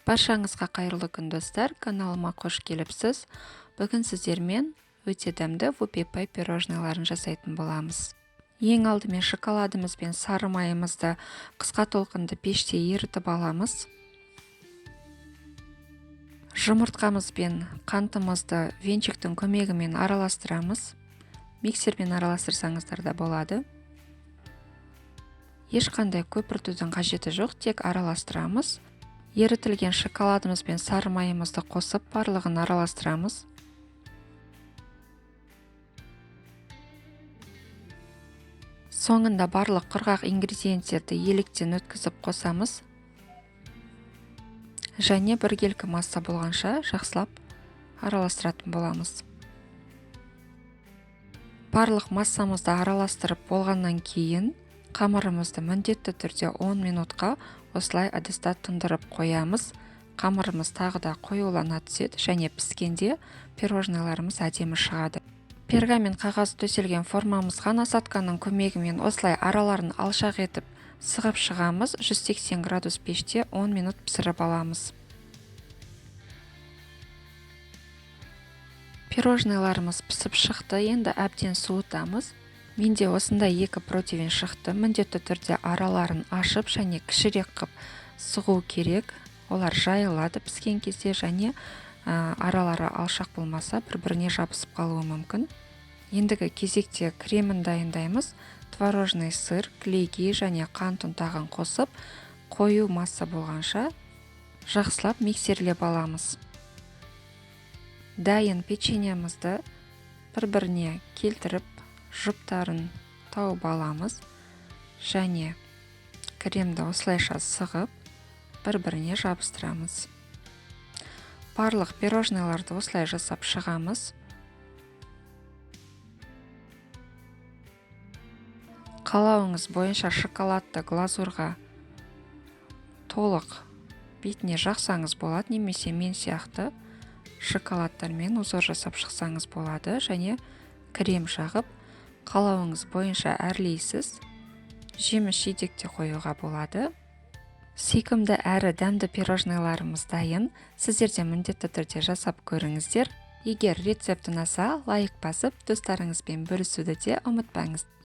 Баршаңызға қайырлы күн, достар! Каналыма қош келіпсіз. Бүгін сіздермен өте дәмді вупи пай пирожныйларын жасайтын боламыз. Ең алдымен шоколадымыз бен сары майымызды қысқа толқынды пеште ерітіп аламыз. Жұмыртқамыз бен қантымызды венчиктің көмегімен араластырамыз. Миксермен араластырсаңыздар да болады. Ешқандай көпіртудің қажеті жоқ, тек араластырамыз. Ерітілген шоколадымыз бен сары майымызды қосып, барлығын араластырамыз. Соңында барлық құрғақ ингредиенттерді електен өткізіп қосамыз. Және біркелкі масса болғанша жақсылап араластыратын боламыз. Барлық массамызды араластырып болғаннан кейін қамырымызды міндетті түрде 10 минутқа осылай ыдыста тұндырып қоямыз. Қамырымыз тағы да қоюлана түседі және піскенде пирожныйларымыз әдемі шығады. Пергамент қағаз төселген формамызға насадканың көмегімен осылай араларын алшақ етіп сығып шығамыз. 180 градус пеште 10 минут пісіріп аламыз. Пирожныйларымыз пісіп шықты, енді әбден суытамыз. Менде осындай екі противень шықты. Міндетті түрде араларын ашып және кішірек қып сығу керек. Олар жайылады піскен кезде және аралары алшақ болмаса, бір-біріне жабысып қалуы мүмкін. Ендігі кезекте кремін дайындаймыз. Творожный сыр, клейкий және қант ұнтағын қосып, қою масса болғанша жақсылап миксерлеп аламыз. Дайын печеньемізді бір-біріне келтіріп, жұптарын тауып аламыз және кремді осылайша сығып, бір-біріне жабыстырамыз. Барлық пирожныйларды осылай жасап шығамыз. Қалауыңыз бойынша шоколадты глазурға толық бетіне жақсаңыз болады, немесе мен сияқты шоколадтармен узор жасап шықсаңыз болады және крем жағып, қалауыңыз бойынша әрлейсіз. Жеміс жидек те қоюға болады. Сүйкімді әрі дәмді пирожныйларымыз дайын. Сіздер де міндетті түрде жасап көріңіздер. Егер рецепт ұнаса, лайк басып, достарыңызбен бөлісуді де ұмытпаңыз.